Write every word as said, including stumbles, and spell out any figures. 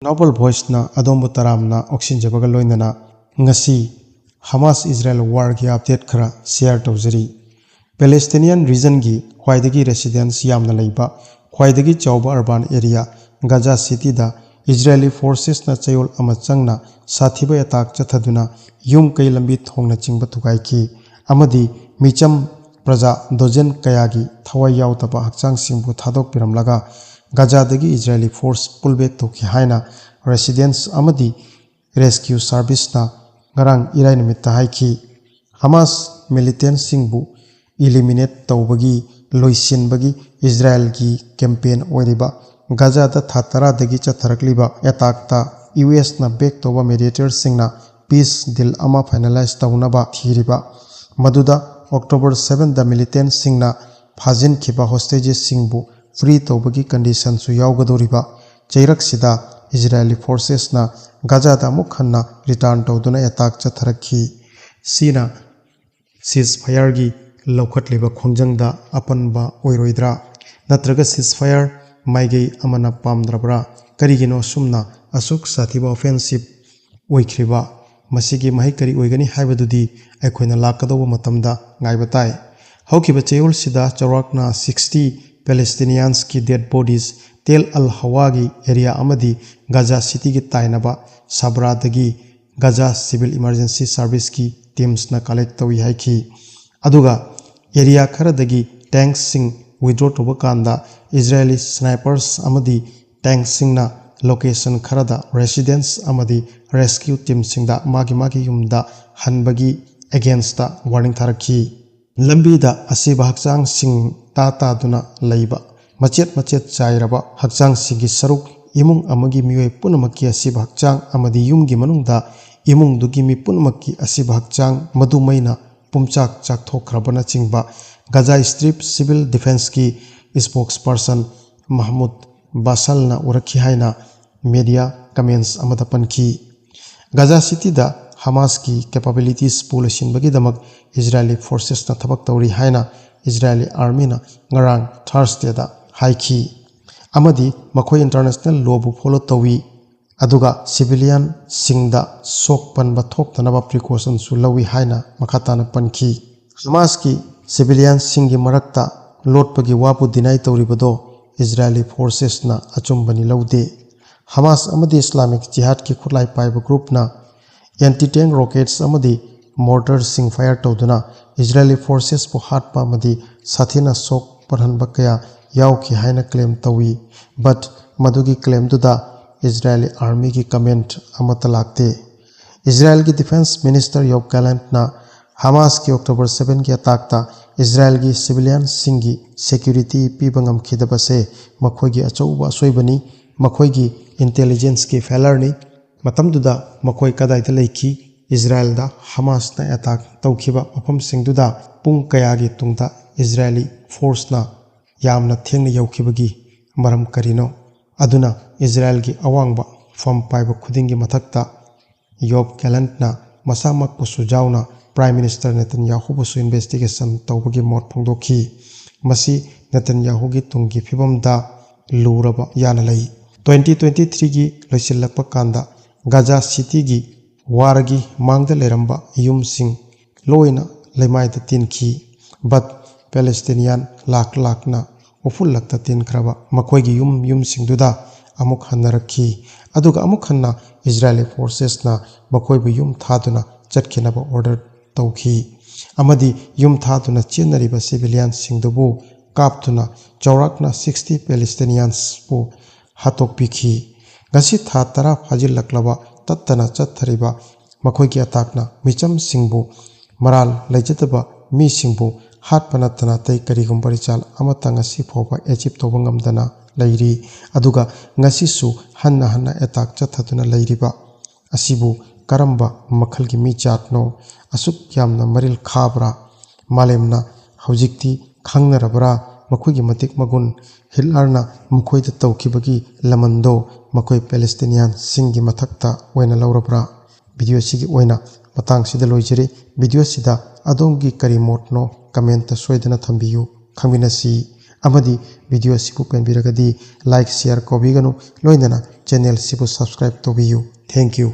Global Voice-ꯅ ꯑꯗꯣꯝꯕꯨ ꯇꯔꯥꯝꯅ ꯑꯣꯛꯁꯤꯟꯖꯕꯒ ꯂꯣꯏꯅꯅ ꯉꯁꯤ Hamas Israel war-ꯒꯤ update ꯈꯔ share ꯇꯧꯖꯔꯤ꯫ Palestinian region-ꯒꯤ ꯈ꯭ꯋꯥꯏꯗꯒꯤ residents ꯌꯥꯝꯅ ꯂꯩꯕ, ꯈ꯭ꯋꯥꯏꯗꯒꯤ ꯆꯥꯎꯕ urban area Gaza City-ꯗ Israeli forces-ꯅ ꯆꯌꯣꯜ ꯑꯃ ꯆꯪꯅ ꯁꯥꯊꯤꯕ attack ꯆꯠꯊꯗꯨꯅ ꯌꯨꯝ ꯀꯩ ꯂꯝꯕꯤ ꯊꯣꯡꯅꯆꯤꯡꯕ ꯊꯨꯒꯥꯏꯈꯤ ꯑꯃꯗꯤ ꯃꯤꯆꯝ ꯄ꯭ꯔꯖꯥ dozen ꯀꯌꯥꯒꯤ ꯊꯋꯥꯏ ꯌꯥꯎꯗꯕ ꯍꯛꯆꯥꯡꯁꯤꯡꯕꯨ ꯊꯥꯗꯣꯛꯄꯤꯔꯝꯂꯒ Gaza-ꯗꯒꯤ Israeli force pull back ꯇꯧꯈꯤ ꯍꯥꯏꯅ residents ꯑꯃꯗꯤ rescue service-ꯅ ꯉꯔꯥꯡ ꯏꯔꯥꯏ ꯅꯨꯃꯤꯠꯇ ꯍꯥꯏꯈꯤ꯫ Hamas militant-ꯁꯤꯡꯕꯨ eliminate ꯇꯧꯕꯒꯤ ꯂꯣꯏꯁꯤꯟꯕꯒꯤ Israel-ꯒꯤ campaign ꯑꯣꯏꯔꯤꯕ Gaza-ꯗ ꯊꯥ ꯇꯔꯥꯗꯒꯤ ꯆꯠꯊꯔꯛꯂꯤꯕ attack-ꯇ U S-ꯅ back ꯇꯧꯕ mediator-ꯁꯤꯡꯅ peace deal ꯑꯃ finalize ꯇꯧꯅꯕ ꯊꯤꯔꯤꯕ, ꯃꯗꯨꯗ October seven-ꯗ militant-ꯁꯤꯡꯅ ꯐꯥꯖꯤꯟꯈꯤꯕ hostages-ꯁꯤꯡꯕꯨ free ꯇꯧꯕꯒꯤ condition-ꯁꯨ ꯌꯥꯎꯒꯗꯧꯔꯤꯕ ꯆꯩꯔꯛꯁꯤꯗ Israeli forces-ꯅ Gaza-ꯗ ꯑꯃꯨꯛ ꯍꯟꯅ return ꯇꯧꯗꯨꯅ attack ꯆꯠꯊꯔꯛꯈꯤ꯫ ꯁꯤꯅ ceasefire-ꯒꯤ ꯂꯧꯈꯠꯂꯤꯕ ꯈꯣꯡꯖꯪꯗ ꯑꯄꯟꯕ ꯑꯣꯏꯔꯣꯏꯗ꯭ꯔꯥ? ꯅꯠꯇ꯭ꯔꯒ ceasefire ꯃꯥꯏꯀꯩ ꯑꯃꯅ ꯄꯥꯝꯗ꯭ꯔꯕ꯭ꯔꯥ? ꯀꯔꯤꯒꯤꯅꯣ ꯑꯁꯨꯝꯅ ꯑꯁꯨꯛ ꯁꯥꯊꯤꯕ offensive ꯑꯣꯏꯈ꯭ꯔꯤꯕ? ꯃꯁꯤꯒꯤ ꯃꯍꯩ ꯀꯔꯤ ꯑꯣꯏꯒꯅꯤ ꯍꯥꯏꯕꯗꯨꯗꯤ ꯑꯩꯈꯣꯏꯅ ꯂꯥꯛꯀꯗꯧꯕ ꯃꯇꯝꯗ ꯉꯥꯏꯕ ꯇꯥꯏ꯫ ꯍꯧꯈꯤꯕ ꯆꯌꯣꯜꯁꯤꯗ ꯆꯥꯎꯔꯥꯛꯅ sixty Palestinians-ꯀꯤ dead bodies Tell al-Hawa-ꯒꯤ area ꯑꯃꯗꯤ Gaza City-ꯒꯤ ꯇꯥꯏꯅꯕ Sabra-ꯗꯒꯤ Gaza Civil Emergency Service-ꯀꯤ teams-ꯅ collect ꯇꯧꯏ ꯍꯥꯏꯈꯤ꯫ ꯑꯗꯨꯒ area ꯈꯔꯗꯒꯤ tanks-ꯁꯤꯡ withdraw ꯇꯧꯕ ꯀꯥꯟꯗ Israeli snipers ꯑꯃꯗꯤ tanks-ꯁꯤꯡꯅ location ꯈꯔꯗ residents ꯑꯃꯗꯤ rescue team-ꯁꯤꯡꯗ ꯃꯥꯒꯤ ꯃꯥꯒꯤ ꯌꯨꯝꯗ ꯍꯟꯕꯒꯤ against-ꯇ warning ꯊꯥꯔꯛꯈꯤ꯫ ꯂꯝꯕꯤꯗ ꯑꯁꯤꯕ ꯍꯛꯆꯥꯡꯁꯤꯡ ꯇꯥ ꯇꯥꯗꯨꯅ ꯂꯩꯕ, ꯃꯆꯦꯠ ꯃꯆꯦꯠ ꯆꯥꯏꯔꯕ ꯍꯛꯆꯥꯡꯁꯤꯡꯒꯤ ꯁꯔꯨꯛ ꯏꯃꯨꯡ ꯑꯃꯒꯤ ꯃꯤꯑꯣꯏ ꯄꯨꯝꯅꯃꯛꯀꯤ ꯑꯁꯤꯕ ꯍꯛꯆꯥꯡ ꯑꯃꯗꯤ ꯌꯨꯝꯒꯤ ꯃꯅꯨꯡꯗ ꯏꯃꯨꯡꯗꯨꯒꯤ ꯃꯤ ꯄꯨꯝꯅꯃꯛꯀꯤ ꯑꯁꯤꯕ ꯍꯛꯆꯥꯡ ꯃꯗꯨ ꯃꯩꯅ ꯄꯨꯝꯆꯥꯛ ꯆꯥꯛꯊꯣꯛꯈ꯭ꯔꯕꯅꯆꯤꯡꯕ Gaza Strip Civil Defense-ꯀꯤ spokesperson Mahmoud Basalꯅ ꯎꯔꯛꯈꯤ ꯍꯥꯏꯅ media comments ꯑꯃꯗ ꯄꯟꯈꯤ꯫ Gaza City-ꯗ Hamas-ꯀꯤ capabilities-ꯄꯨ ꯂꯣꯏꯁꯤꯟꯕꯒꯤꯗꯃꯛ Israeli forces-ꯅ ꯊꯕꯛ ꯇꯧꯔꯤ ꯍꯥꯏꯅ Israeli army-ꯅ ꯉꯔꯥꯡ Thursday-ꯗ ꯍꯥꯏꯈꯤ꯫ ꯑꯃꯗꯤ ꯃꯈꯣꯏ international law-ꯕꯨ follow ꯇꯧꯏ, ꯑꯗꯨꯒ civilianꯁꯤꯡꯗ ꯁꯣꯛ ꯄꯟꯕ ꯊꯣꯛꯇꯅꯕ precautionꯁꯨ ꯂꯧꯏ ꯍꯥꯏꯅ ꯃꯈꯥ ꯇꯥꯅ ꯄꯟꯈꯤ꯫ ꯍꯃꯥꯁꯀꯤ civilianꯁꯤꯡꯒꯤ ꯃꯔꯛꯇ ꯂꯣꯠꯄꯒꯤ ꯋꯥꯕꯨ deny ꯇꯧꯔꯤꯕꯗꯣ Israeli forcesꯅ ꯑꯆꯨꯝꯕꯅꯤ ꯂꯧꯗꯦ꯫ ꯍꯃꯥꯁ ꯑꯃꯗꯤ Islamic Jihadꯀꯤ ꯈꯨꯠꯂꯥꯏ ꯄꯥꯏꯕ groupꯅ anti tank rockets ꯑꯃꯗꯤ mortarꯁꯤꯡ fire ꯇꯧꯗꯨꯅ Israeli forcesꯄꯨ ꯍꯥꯠꯄ ꯑꯃꯗꯤ ꯁꯥꯊꯤꯅ ꯁꯣꯛ ꯄꯟꯍꯟꯕ ꯀꯌꯥ ꯌꯥꯎꯈꯤ ꯍꯥꯏꯅ claim ꯇꯧꯏ꯫ But ꯃꯗꯨꯒꯤ claimꯗꯨꯗ Israeli armyꯒꯤ comment ꯑꯃꯠꯇ ꯂꯥꯛꯇꯦ꯫ Israelꯒꯤ Defence Minister Yoav Gallantꯅ ꯍꯃꯥꯁꯀꯤ October sevenꯒꯤ attackꯇ Israelꯒꯤ civilianꯁꯤꯡꯒꯤ security ꯄꯤꯕ ꯉꯝꯈꯤꯗꯕꯁꯦ ꯃꯈꯣꯏꯒꯤ ꯑꯆꯧꯕ ꯑꯁꯣꯏꯕꯅꯤ, ꯃꯈꯣꯏꯒꯤ intelligenceꯀꯤ failureꯅꯤ꯫ ꯃꯇꯝꯗꯨꯗ ꯃꯈꯣꯏ ꯀꯗꯥꯏꯗ ꯂꯩꯈꯤ? ꯏꯖꯔꯥꯏꯜꯗ ꯍꯃꯥꯁꯅ attack ꯇꯧꯈꯤꯕ ꯃꯐꯝꯁꯤꯡꯗꯨꯗ ꯄꯨꯡ ꯀꯌꯥꯒꯤ ꯇꯨꯡꯗ Israeli forceꯅ ꯌꯥꯝꯅ ꯊꯦꯡꯅ ꯌꯧꯈꯤꯕꯒꯤ ꯃꯔꯝ ꯀꯔꯤꯅꯣ? ꯑꯗꯨꯅ ꯏꯖꯔꯥꯏꯜꯒꯤ ꯑꯋꯥꯡꯕ ꯐꯝ ꯄꯥꯏꯕ ꯈꯨꯗꯤꯡꯒꯤ ꯃꯊꯛꯇ ꯌꯣꯕ ꯒꯦꯂꯟꯠꯅ ꯃꯁꯥꯃꯛꯄꯨꯁꯨ ꯌꯥꯎꯅ Prime Minister ꯅꯦꯇꯟꯌꯥꯍꯨꯕꯨꯁꯨ investigation ꯇꯧꯕꯒꯤ ꯃꯣꯠ ꯐꯣꯡꯗꯣꯛꯈꯤ꯫ ꯃꯁꯤ ꯅꯦꯇꯟꯌꯥꯍꯨꯒꯤ ꯇꯨꯡꯒꯤ ꯐꯤꯕꯝꯗ ꯂꯨꯔꯕ ꯌꯥꯅ ꯂꯩ꯫ Twenty twenty threeꯒꯤ ꯂꯣꯏꯁꯤꯜꯂꯛꯄ ꯀꯥꯟꯗ ꯒꯥꯖꯥ ꯁꯤꯇꯤꯒꯤ warꯒꯤ ꯃꯥꯡꯗ ꯂꯩꯔꯝꯕ ꯌꯨꯝꯁꯤꯡ ꯂꯣꯏꯅ ꯂꯩꯃꯥꯏꯗ ꯇꯤꯟꯈꯤ꯫ But Palestinian ꯂꯥꯛ ꯂꯥꯛꯅ ꯎꯐꯨꯜꯂꯛꯇ ꯇꯤꯟꯈ꯭ꯔꯕ ꯃꯈꯣꯏꯒꯤ ꯌꯨꯝ ꯌꯨꯝꯁꯤꯡꯗꯨꯗ ꯑꯃꯨꯛ ꯍꯟꯅꯔꯛꯈꯤ꯫ ꯑꯗꯨꯒ ꯑꯃꯨꯛ ꯍꯟꯅ Israeli forcesꯅ ꯃꯈꯣꯏꯕꯨ ꯌꯨꯝ ꯊꯥꯗꯨꯅ ꯆꯠꯈꯤꯅꯕ order ꯇꯧꯈꯤ꯫ ꯑꯃꯗꯤ ꯌꯨꯝ ꯊꯥꯗꯨꯅ ꯆꯦꯟꯅꯔꯤꯕ civilianꯁꯤꯡꯗꯨꯕꯨ ꯀꯥꯞꯇꯨꯅ ꯆꯥꯎꯔꯥꯛꯅ sixty Palestiniansꯄꯨ ꯍꯥꯠꯇꯣꯛꯄꯤꯈꯤ꯫ ꯉꯁꯤ ꯊꯥ ꯇꯔꯥ ꯐꯥꯖꯤꯜꯂꯛꯂꯕ ꯇꯠꯇꯅ ꯆꯠꯊꯔꯤꯕ ꯃꯈꯣꯏꯒꯤ attackꯅ ꯃꯤꯆꯝꯁꯤꯡꯕꯨ ꯃꯔꯥꯜ ꯂꯩꯖꯗꯕ ꯃꯤꯁꯤꯡꯕꯨ ꯍꯥꯠꯄ ꯅꯠꯇꯅ ꯑꯇꯩ ꯀꯔꯤꯒꯨꯝꯕ result ꯑꯃꯠꯇ ꯉꯁꯤ ꯐꯥꯎꯕ achieve ꯇꯧꯕ ꯉꯝꯗꯅ ꯂꯩꯔꯤ꯫ ꯑꯗꯨꯒ ꯉꯁꯤꯁꯨ ꯍꯟꯅ ꯍꯟꯅ attack ꯆꯠꯊꯗꯨꯅ ꯂꯩꯔꯤꯕ ꯑꯁꯤꯕꯨ ꯀꯔꯝꯕ ꯃꯈꯜꯒꯤ ꯃꯤꯖꯥꯠꯅꯣ? ꯑꯁꯨꯛ ꯌꯥꯝꯅ ꯃꯔꯤꯜ ꯈꯥꯕ꯭ꯔꯥ? ꯃꯥꯂꯦꯝꯅ ꯍꯧꯖꯤꯛꯇꯤ ꯈꯪꯅꯔꯕ꯭ꯔꯥ ꯃꯈꯣꯏꯒꯤ ꯃꯇꯤꯛ ꯃꯒꯨꯟ? ꯍꯤꯠꯂꯔꯅ ꯃꯈꯣꯏꯗ ꯇꯧꯈꯤꯕꯒꯤ ꯂꯃꯟꯗꯣ ꯃꯈꯣꯏ Palestinianꯁꯤꯡꯒꯤ ꯃꯊꯛꯇ ꯑꯣꯏꯅ ꯂꯧꯔꯕ꯭ꯔꯥ? Video ꯑꯁꯤꯒꯤ ꯑꯣꯏꯅ ꯃꯇꯥꯡꯁꯤꯗ ꯂꯣꯏꯖꯔꯦ꯫ Video ꯑꯁꯤꯗ ꯑꯗꯣꯝꯒꯤ ꯀꯔꯤ ꯃꯣꯠꯅꯣ? Commentꯇ ꯁꯣꯏꯗꯅ ꯊꯝꯕꯤꯌꯨ꯫ ꯈꯪꯃꯤꯟꯅꯁꯤ꯫ ꯑꯃꯗꯤ video ꯑꯁꯤꯕꯨ ꯄꯦꯟꯕꯤꯔꯒꯗꯤ like, share ꯀꯥꯎꯕꯤꯒꯅꯨ, ꯂꯣꯏꯅꯅ channel ꯑꯁꯤꯕꯨ subscribe ꯇꯧꯕꯤꯌꯨ꯫ Thank you꯫